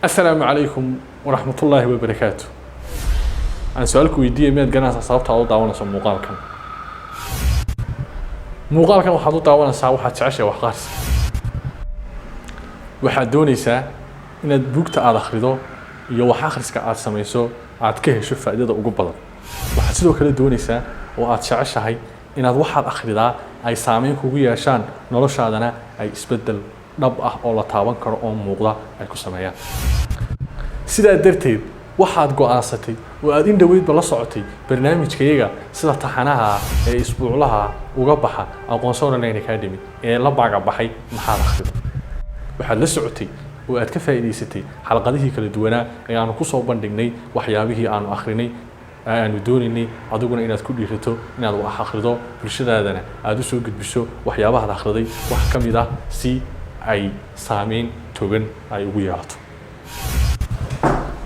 Asalaamu calaykum waraxmatullaahi wabarakaatu. Aan su-aalku weydiiyey: miyaad garanaysaa sababta aad u daawanayso muuqaalkan? Muuqaalkan waxaad u daawanaysaa waxaad jeceshahay wax akhriska. Waxaad doonaysaa inaad buugta aada akhrido iyo wax akhriska aad samayso aad ka hesho faa'iidada ugu badan. Waxaad sidoo kale doonaysaa oo aad jeceshahay inaad waxaad akhridaa ay saameyn kugu yeeshaan, noloshaadana ay isbeddel dhab ah oo la taaban karo oo muuqda ay ku sameeyaan. Sidaa darteed waxaad go'aansatay oo aad in dhoweydba la socotay barnaamijkayaga sida taxanaha ee isbuuclaha uga baxa Aqoonso Online Academy ee la magac baxay "Maxaad Akhriday?" Waxaad la socotay oo aad ka faa'iidaysatay xalqadihii kala duwanaa ee aanu ku soo bandhignay waxyaabihii aanu akhrinay ee aanu doonaynay adiguna inaad ku dhiirato inaad wax akhrido, bulshadaadana aad u soo gudbiso waxyaabahaad akhriday wax ka mid ah, si ay saameyn togan ay ugu yeelato.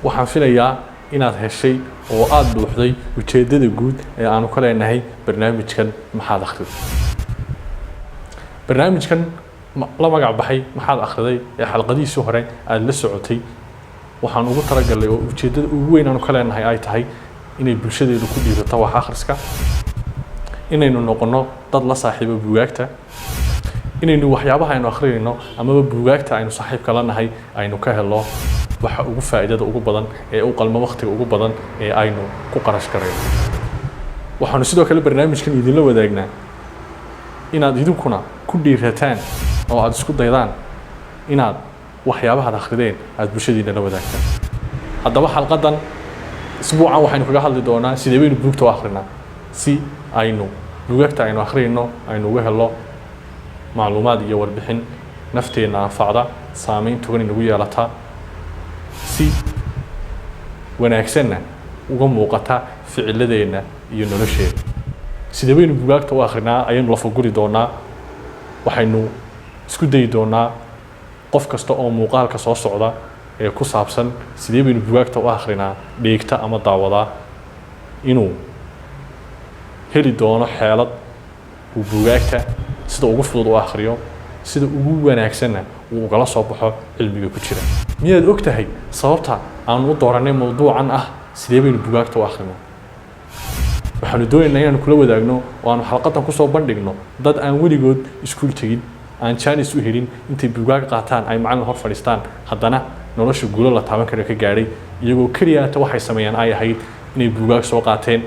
Waxaan filayaa inaad heshay oo aada dhuuxday ujeeddada guud ee aanu ka leenahay barnaamijkan "Maxaad Akhriday?" Barnaamijkan la magac baxay "Maxaad Akhriday?" ee xalqadihiisii hore aada la socotay, waxaan ugu talagalnay oo ujeeddada ugu weyn aanu ka leenahay ay tahay inay bulshadeedu ku dhiirato wax akhriska, inaynu noqonno dad la saaxiibo buugaagta, inaynu waxyaabaha aynu akrinayno amaba buugaagta aynu saaxiibka la nahay aynu ka helo waxa ugu faa'iidada ugu badan ee u qalmo waqtiga ugu badan ee aynu ku qarash garayno. Waxaanu sidoo kale barnaamijkan idinla wadaagnaa inaad idinkuna ku dhiirataan oo aada isku daydaan inaad waxyaabahaad akhrideen aada bulshadiina la wadaagtaan. Haddaba xalqadan isbuucan waxaynu kaga hadli doonaa sidee baynu buugta u akhrinaa, si aynu buugaagta aynu akhriyayno aynu uga helo macluumaad iyo warbixin nafteenna anfacda, saameyn togan inagu yeelata, si wanaagsanna uga muuqata ficiladeenna iyo nolosheena. Sidee baynu bugaagta u akrinaa ayaynu lafaguri doonaa. Waxaynu isku dayi doonaa qof kasta oo muuqaalka soo socda ee ku saabsan sidee baynu bugaagta u akrinaa dheegta ama daawadaa inuu heli doono xeelad uu bugaagta sida ugu fudud u akhriyo, sida ugu wanaagsanna uu ugala soo baxo cilmiga ku jira. Miyaad og tahay sababta aanu u dooranay mowduucan ah sidee baynu bugaagta u akrinaa? Waxaanu doonaynaa inaanu kula wadaagno oo aanu xalqadan kusoo bandhigno dad aan weligood iskuul tegin, aan jaanis u helin intay bugaag qaataan ay macallin hor fadhiistaan, haddana nolosha guulo la taaban karo ka gaadhay, iyagoo keliyaata waxay sameeyaan ay ahayd inay bugaag soo qaateen,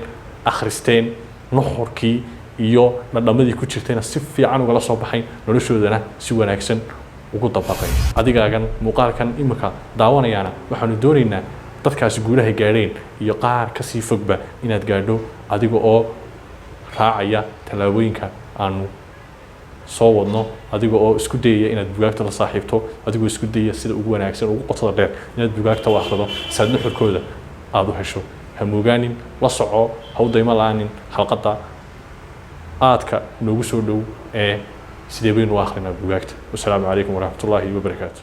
akhristeen, nuxurkii iyo dhadhamadii ku jirtayna si fiican ugala soo baxay, noloshoodana si wanaagsan ugu dabaqay. Adigaagan muuqaalkan imika daawanayaana, waxaanu doonaynaa dadkaasi guulaha gaadheen iyo qaar kasii fogba inaad gaadho, adiga oo raacaya tallaabooyinka aanu soo wadno, adiga oo isku dayaya inaad bugaagta la saaxiibto, adigoo isku dayaya sida ugu wanaagsan, ugu qotada dheer inaad bugaagta u akhrido, si aad nuxurkooda aada u hesho. Ha moogaanin, la soco, ha u daymo la-aanin xalqadda aadka noogu soo dhow ee sidee baynu u akhrinaa bugaagta. Wasalaamu calaykum waraxmatullaahi wabarakaatu.